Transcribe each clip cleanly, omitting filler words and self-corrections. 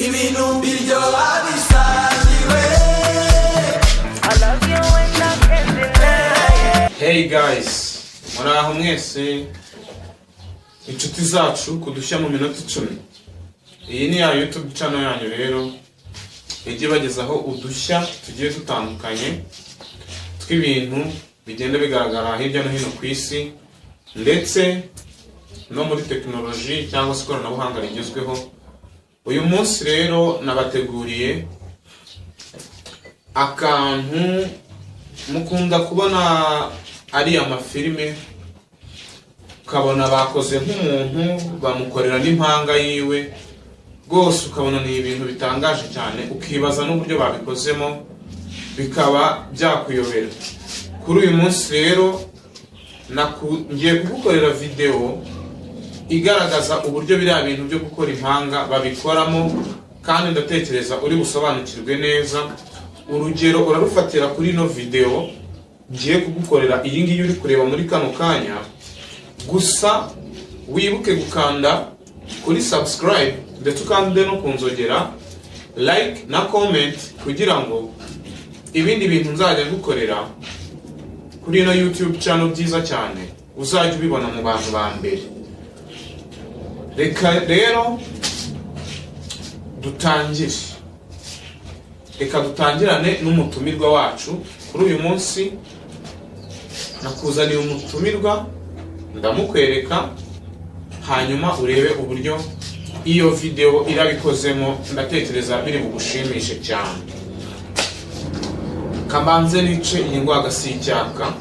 Ibintu biryoha bisangiwe. I love you and I can't deny it. Hey guys, muraho mwese, inshuti zacu ku Dushya mu minota 10. Iyi ni ya YouTube channel yanyu rero ijya ibagezaho udushya tugiye dutandukanye tw'ibintu bigenda bigaragara hirya no hino ku isi, ndetse no muri tekinoloji cyangwa se ikoranabuhanga rigezweho. Uyu munsi rero nabateguriye akantu mukunda kubona ari amafilime, ukabona bakoze nk'umuntu bamukorera n'impanga yiwe rwose, ukabona ni ibintu bitangaje cyane, ukibaza n'uburyo babikozemo bikaba byakuyobera. Kuri uyu munsi rero ngiye kugukorera videwo igaragaza uburyo biriya bintu byo gukora impanga babikoramo, kandi ndatekereza uri busobanukirwe neza. Urugero urarufatira kuri ino videwo ngiye kugukorera, iyi ngiyi uri kureba muri kano kanya. Gusa wibuke gukanda kuri subscribe, ndetse ukande no ku nzogera, like na comment, kugira ngo ibindi bintu nzajya ngukorera kuri ino YouTube channel byiza cyane uzajya ubibona mu bantu ba mbere. Reka rero dutangire, reka dutangirane n'umutumirwa wacu kuri uyu munsi. Nakuzaniye umutumirwa, ndamukwereka, hanyuma urebe uburyo iyo videwo irabikozemo. Ndatekereza biri bugushimishe cyane. Kabanze nice iyi ngwaga si icyaka.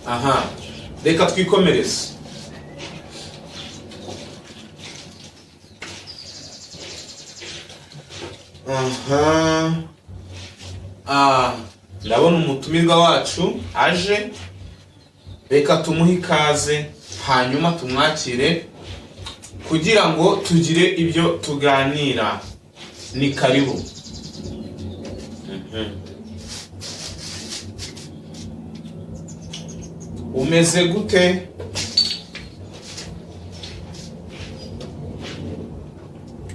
Aha, reka twikomereze. Aha, ndabona umutumirwa wacu aje. Reka tumuhe ikaze, hanyuma tumwakire kugira ngo tugire ibyo tuganira. Ni karibu. Umeze gute?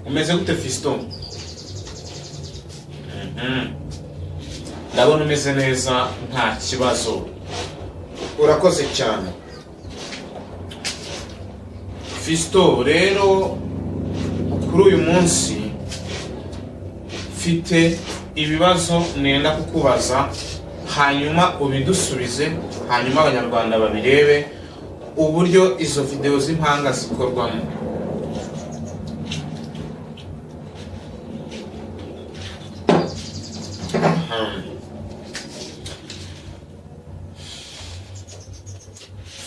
Umeze gute, Fiston? Ndabona umeze neza, nta kibazo. Urakoze cyane, Fiston. Rero kuri uyu munsi mfite ibibazo nenda kukubaza, hanyuma ubidusubize, hanyuma Abanyarwanda babirebe uburyo izo videwo z'impanga zikorwamo.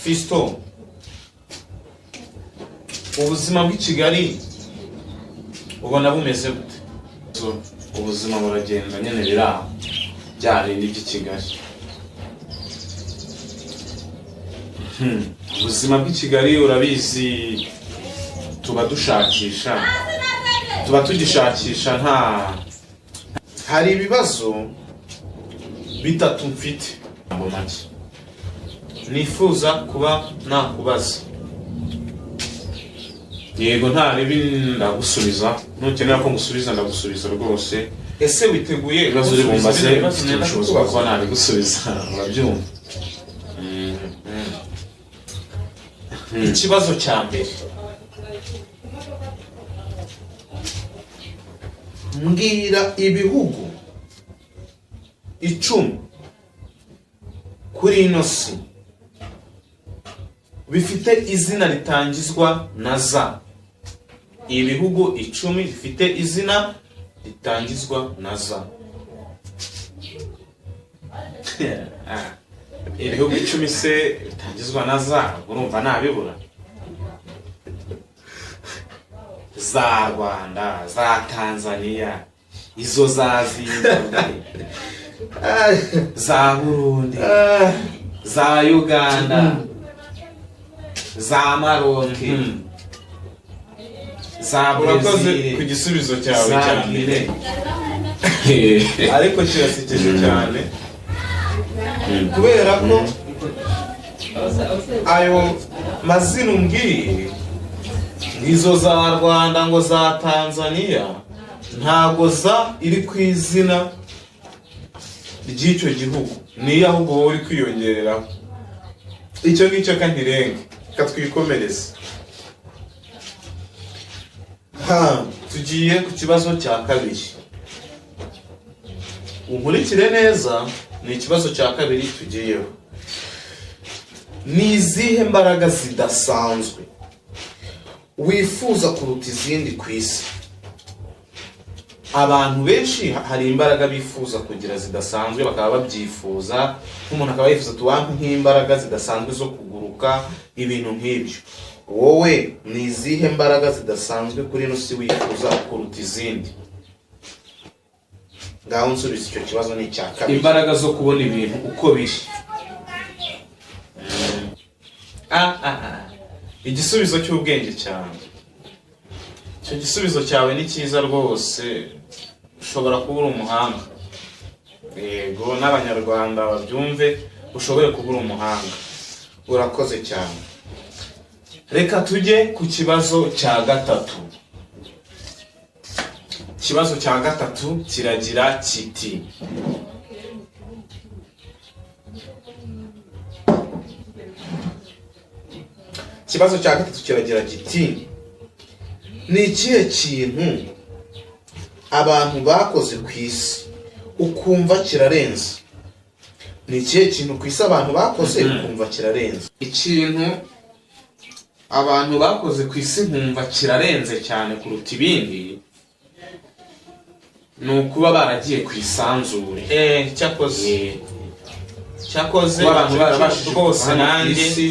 Fiston, ubuzima bw'i Kigali ubona bumeze gute? Ubuzima buragenda nyine, biri aho, bya bindi by'i Kigali. Ubuzima bw'i Kigali urabizi, tuba dushakisha, tuba tugishakisha. Nta hari ibibazo bitatu mfite mu make nifuza kuba nakubaza. Yego, nta ribi, ndagusubiza. Nukenera ko ngusubiza, ndagusubiza rwose. Ese witeguye Ibibazo uri kunsubiza bumbaze bino bibazo mfite nenda ubushobozi bwo kukubaza? kuba nabigusubiza, urabyumva. Ikibazo cya mbere: mbwira ibihugu 10 kuri ino si bifite izina ritangizwa na za. Ibihugu 10 bifite izina ritangizwa na za. Ibihugu 10 se bitangizwa na za, urumva nabibura? Za Rwanda, za Tanzania, izo za Zimbabwe, za Burundi, za Uganda, za Maroke, za Urakoze Brezil, ku gisubizo cyawe za cyane. Guinea. Ariko kirasekeje cyane. Kubera ko ayo mazina umbwiye, izo za Rwanda ngo za Tanzania, ntabwo za iri ku izina ry'icyo gihugu, niyo ahubwo wowe uri kwiyongereraho. Icyo ngicyo kantirenge katwikomereze. Ha, tugiye ku kibazo cya kabiri. Unkurikire neza, ni ikibazo cya kabiri tugiyeho. Ni izihe mbaraga zidasanzwe wifuza kuruta izindi ku isi? Abantu benshi hari imbaraga bifuza kugira zidasanzwe, bakaba babyifuza, nk'umuntu akaba yifuza tuwampe nk'imbaraga zidasanzwe zo kuguruka, ibintu nk'ibyo. Wowe ni izihe mbaraga zidasanzwe kuri ino si wifuza kuruta izindi? Ngaho nsubiza, icyo kibazo ni icya kabiri. Imbaraga zo kubona ibintu uko biri. Ah, ah, ah. Igisubizo cy'ubwenge cyane. Icyo gisubizo cyawe ni cyiza rwose, ushobora kuba uri umuhanga. Yego, n'Abanyarwanda babyumve, ushobore kuba uri umuhanga. Urakoze cyane. Reka tujye ku kibazo cya gatatu. Ikibazo cya gatatu kiragira kiti: ikibazo cya gatatu kiragira kiti: ni ikihe kintu abantu bakoze ku isi ukumva kirarenze? Ni ikihe kintu ku isi abantu bakoze ukumva kirarenze? Ikintu abantu bakoze ku isi nkumva kirarenze cyane kuruta ibindi ni ukuba baragiye ku isanzure. Cyakoze, cyakoze Kuba abantu barabashije rwose kuva hano ku nanjye isi,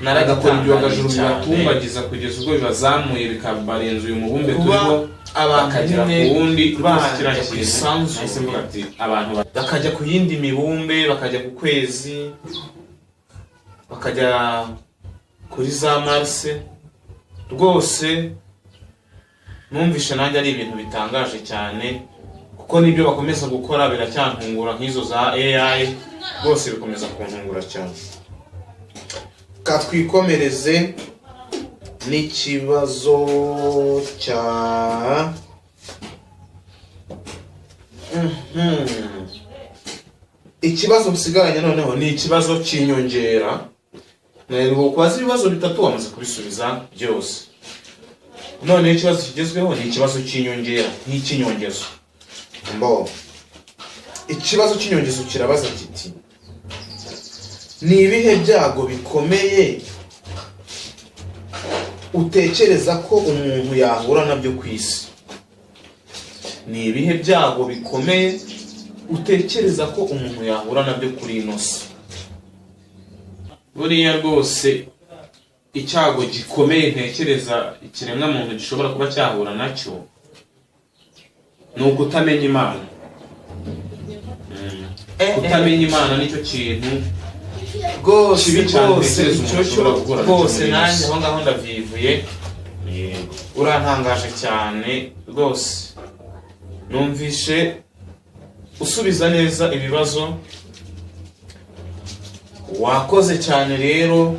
bagakora naragitangaye ibyogajuru cyane. bibatumbagiza kugeza ubwo bibazamuye, bikabarenza uyu mubumbe Kuba turiho, abantu bakagera nyine ku wundi. Rwose bajya kiriya ku kintu isanzure. nahise mvuga ati abantu bakajya ku yindi mibumbe, bakajya ku kwezi, bakajya kuri za Mars, rwose numvishe nanjye ari ibintu bitangaje cyane, kuko nibyo bakomeza gukora biracyantungura, nk'izo za AI, rwose bikomeza kuntungura cyane. Katwikomereze n'ikibazo cya. Ikibazo nsigaranye noneho ni ikibazo cy'inyongera. Nari kubaza ibibazo bitatu, wamaze kubisubiza byose. Noneho ikibazo kigezweho ni ikibazo cy'inyongera, nk'icy'inyongezo. Mbo ikibazo cy'inyongezo kirabaza kiti: ni ibihe byago bikomeye utekereza ko umuntu yahura nabyo ku isi? Ni ibihe byago bikomeye utekereza ko umuntu yahura nabyo kuri ino si? Buriya rwose icyago gikomeye ntekereza ikiremwamuntu gishobora kuba cyahura nacyo ni ukutamenya Imana. Kutamenya Imana nicyo kintu Rwose kibi cyane rwose ntekereza umuntu icyo cyo ashobora guhura nacyo rwose muri iyi nanjye si. Aho ngaho ndavivuye. Urantangaje cyane rwose, numvishe usubiza neza ibibazo. Wakoze cyane rero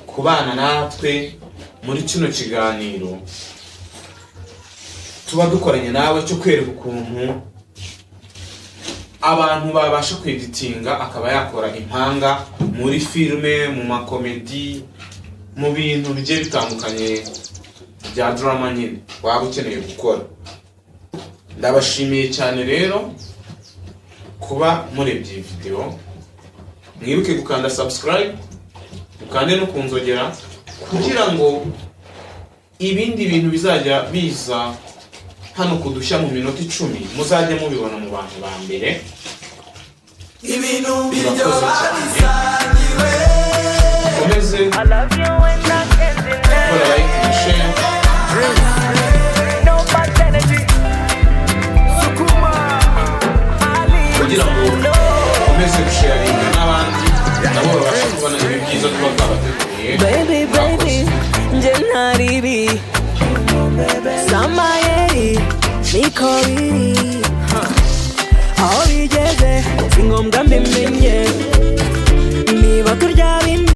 kubana natwe muri kino kiganiro tuba dukoranye nawe cyo kwereka ukuntu abantu babasha kweditinga, akaba yakora impanga muri filime, mu makomedi, mu bintu bigiye bitandukanye bya drama nyine waba ukeneye gukora. Ndabashimiye cyane rero kuba murebye iyi video. Mwibuke gukanda subscribe, mukande no kunzogera, kugira ngo ibindi bintu bizajya biza hano kudushya mu minota 10 muzajye mubibona mu bantu ba mbere. Ibintu Murakoze biryoha cyane. bisangiwe. Mukomeze I love you when I can't gukora deny. like na share. No bad energy. Sukuma. Kugira ngo mukomeze gusharinga n'abandi, nabo babashe kubona ibi byiza tuba twabateguriye. Baby, baby, Murakoze. nje ntaribi samayeri niko biri. Aho bigeze si ngombwa. Nga mimi.